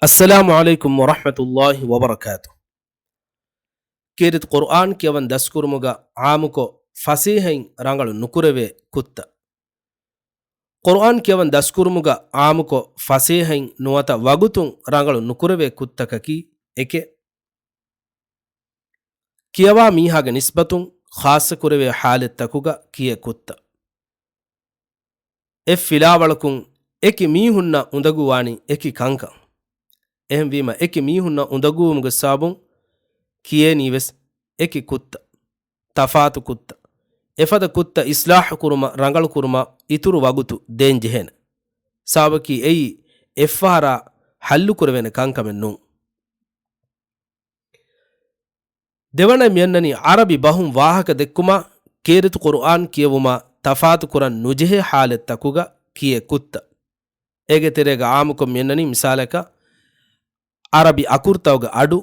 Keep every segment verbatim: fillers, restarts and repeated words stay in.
އައްސަލާމު ޢަލައިކުމް ވަރަޙްމަތުﷲި ވަބަރަކާތު. ކީރިތި ޤުރުއާން ކިޔަވަން ދަސްކުރުމުގަ ޢާއްމުކޮށް ފަސޭހައިން ރަނގަޅު ނުކުރެވޭ ކުށްތައް. ޤުރުއާން ކިޔަވަން ދަސްކުރުމުގަ ޢާއްމުކޮށް ފަސޭހައިން ނުވަތަ ވަގުތުން ރަނގަޅު ނުކުރެވޭ ކުށްތަކަކީ، އެކެއް، ކިޔަވާ މީހާގެ ނިސްބަތުން ޚާއްޞަކުރެވޭ ޙާލަތްތަކުގަ ކިޔޭ ކުށްތައް. އެއް ފިލާވަޅަކުން އެކި މީހުންނަށް އުނދަގޫވާނީ އެކި ކަންކަން. އެހެންވީމަ، އެކި މީހުންނަށް އުނދަގޫވުމުގެ ސަބަބުން ކިޔޭނީވެސް އެކި ކުށްތައް، ތަފާތު ކުށްތައް. އެފަދަ ކުށްތައް އިޞްލާޙު ކުރުމަށް، ރަނގަޅު ކުރުމަށް އިތުރު ވަގުތު ދޭން ޖެހޭނެ. ސަބަބަކީ އެއީ އެއްފަހަރާ ޙައްލުކުރެވޭނެ ކަންކަމެއް ނޫން. ދެވަނަ މިއަންނަނީ ޢަރަބި ބަހުން ވާހަކަ ދެއްކުމަށް ކީރިތި ޤުރުއާން ކިޔެވުމަށް ތަފާތު ކުރަން ނުޖެހޭ ޙާލަތްތަކުގަ ކިޔޭ ކުށްތައް. އޭގެ ތެރޭގަ ޢާއްމުކޮށް މިއަންނަނީ މިސާލަކަށް، ޢަރަބި އަކުރުތަކުގެ އަޑު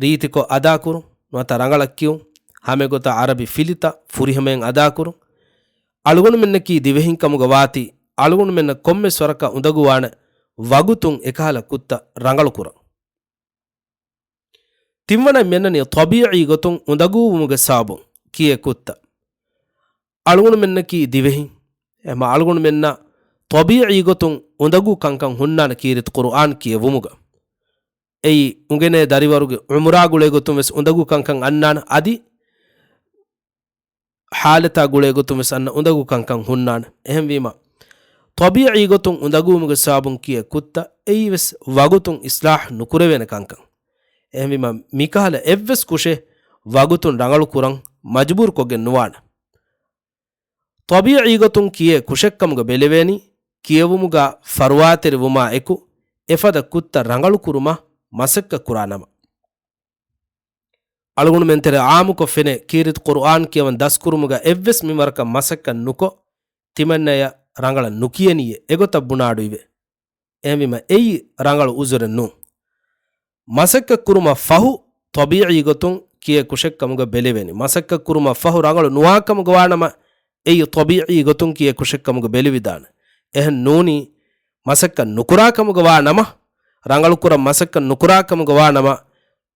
ރީތިކޮށް އަދާކުރުން، ނުވަތަ ރަނގަޅަށް ކިޔުން، ހަމައެގޮތަށް ޢަރަބި ފިލިތައް ފުރިހަމައިން އަދާކުރުން، އަޅުގަނޑުމެންނަކީ ދިވެހިން ކަމުގަ ވާތީ، އަޅުގަނޑުމެންނަށް ކޮންމެސް ވަރަކަށް އުނދަގޫވާނެ ވަގުތުން އެކަހަލަ ކުށްތައް ރަނގަޅުކުރަން. ތިންވަނަ މިއަންނަނީ ޠަބީޢީ ގޮތުން އުނދަގޫވުމުގެ ސަބަބުން ކިޔޭ ކުށްތައް. އަޅުގަނޑުމެންނަކީ ދިވެހިން. އެހެންވީމަ އަޅުގަނޑުމެންނަށް ޠަބީޢީ ގޮތުން އުނދަގޫ ކަންކަން ހުންނާނެ ކީރިތި ޤުރުއާން ކިޔެވުމުގަ. އެއީ އުނގެނޭ ދަރިވަރުގެ ޢުމުރާ ގުޅޭ ގޮތުން ވެސް އުނދަގޫ ކަންކަން އަންނާނެ، އަދި ޙާލަތާ ގުޅޭ ގޮތުން ވެސް އަންނަ އުނދަގޫ ކަންކަން ހުންނާނެ. އެހެންވީމަ، ޠަބީޢީ ގޮތުން އުނދަގޫވުމުގެ ސަބަބުން ކިޔޭ ކުށްތައް އެއީ ވެސް ވަގުތުން އިޞްލާޙު ނުކުރެވޭނެ ކަންކަން. އެހެންވީމަ، މިކަހަލަ އެއްވެސް ކުށެއް ވަގުތުން ރަނގަޅު ކުރަން މަޖުބޫރު ކޮށްގެން ނުވާނެ. ޠަބީޢީ ގޮތުން ކިޔޭ ކުށެއްކަމުގަ ބެލެވޭނީ، ކިޔެވުމުގަ ފަރުވާތެރި ވުމާ އެކު، އެފަދަ ކުށްތައް ރަނގަޅު ކުރުމަށް މަސައްކަތް ކުރާ ނަމަ. އަޅުގަނޑުމެން ތެރޭ ޢާއްމުކޮށް ފެނޭ، ކީރިތި ޤުރުއާން ކިޔަވަން ދަސްކުރުމުގަ އެއްވެސް މިންވަރަކަށް މަސައްކަތް ނުކޮށް، ތިމަންނަޔަށް ރަނގަޅަށް ނުކިޔެނީއޭ އެގޮތަށް ބުނާ އަޑު އިވޭ. އެހެންވީމަ، އެއީ ރަނގަޅު ޢުޛުރެއް ނޫން. މަސައްކަތް ކުރުމަށް ފަހު، ޠަބީޢީ ގޮތުން ކިޔޭ ކުށެއްކަމުގަ ބެލެވޭނީ. މަސައްކަތް ކުރުމަށް ފަހު ރަނގަޅު ނުވާ ކަމުގަ ވާ ނަމަ، އެއީ ޠަބީޢީ ގޮތުން ކިޔޭ ކުށެއްކަމުގަ ބެލެވިދާނެ. އެހެން ނޫނީ، މަސައްކަތް ނުކުރާ ކަމުގަ ވާ ނަމަ، ރަނގަޅުކުރަން މަސައްކަތް ނުކުރާ ކަމުގަ ވާ ނަމަ،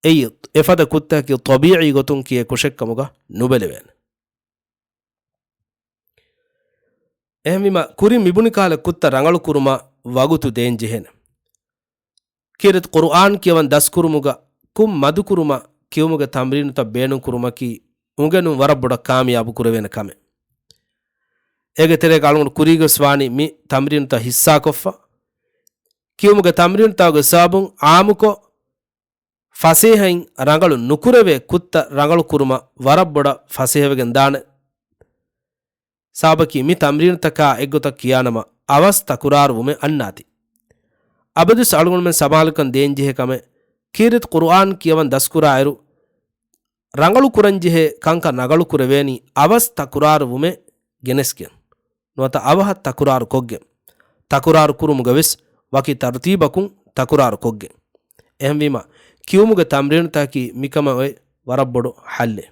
އެއީ އެފަދަ ކުށްތަކަކީ ޠަބީޢީ ގޮތުން ކިޔޭ ކުށެއްކަމުގަ ނުބެލެވޭނެ. އެހެންވީމަ، ކުރިން މިބުނި ކަހަލަ ކުށްތައް ރަނގަޅު ކުރުމަށް ވަގުތު ދޭން ޖެހޭނެ. ކީރިތި ޤުރުއާން ކިޔަވަން ދަސްކުރުމުގަ ކުށް މަދުކުރުމަށް ކިޔުމުގެ ތަމްރީނުތައް ބޭނުން ކުރުމަކީ އުނގެނުން ވަރަށް ބޮޑަށް ކާމިޔާބު ކުރެވޭނެ ކަމެއް. އޭގެ ތެރޭގަ އަޅުގަނޑު ކުރީގަސް ވާނީ މި ތަމްރީނުތައް ހިއްސާކޮށްފަ. ކިޔުމުގެ ތަމްރީނުތަކުގެ ސަބަބުން ޢާއްމުކޮށް، ފަސޭހައިން ރަނގަޅު ނުކުރެވޭ ކުށްތައް ރަނގަޅު ކުރުމަށް ވަރަށް ބޮޑަށް ފަސޭހަވެގެން ދާނެ. ސަބަބަކީ މި ތަމްރީނުތަކާ އެއްގޮތަށް ކިޔާނަމަ އަވަސް ތަކުރާރު ވުމެއް އަންނާތީ. އަބަދުވެސް އަޅުގަނޑުމެން ސަމާލުކަން ދޭންޖެހޭ ކަމެއް، ކީރިތި ޤުރުއާން ކިޔަވަން ދަސްކުރާއިރު، ރަނގަޅު ކުރަންޖެހޭ ކަންކަން ރަނގަޅު ކުރެވޭނީ އަވަސް ތަކުރާރު ވުމެއް ގެނެސްގެން. ނުވަތަ އަވަހަށް ތަކުރާރު ކޮށްގެން. ތަކުރާރު ކުރުމުގަ ވެސް ވަކި ތަރުތީބަކުން ތަކުރާރު ކޮށްގެން. އެހެންވީމަ، ކިޔުމުގެ ތަމްރީނުތަކަކީ މިކަމަށް އޮތް ވަރަށް ބޮޑު ޙައްލެއް.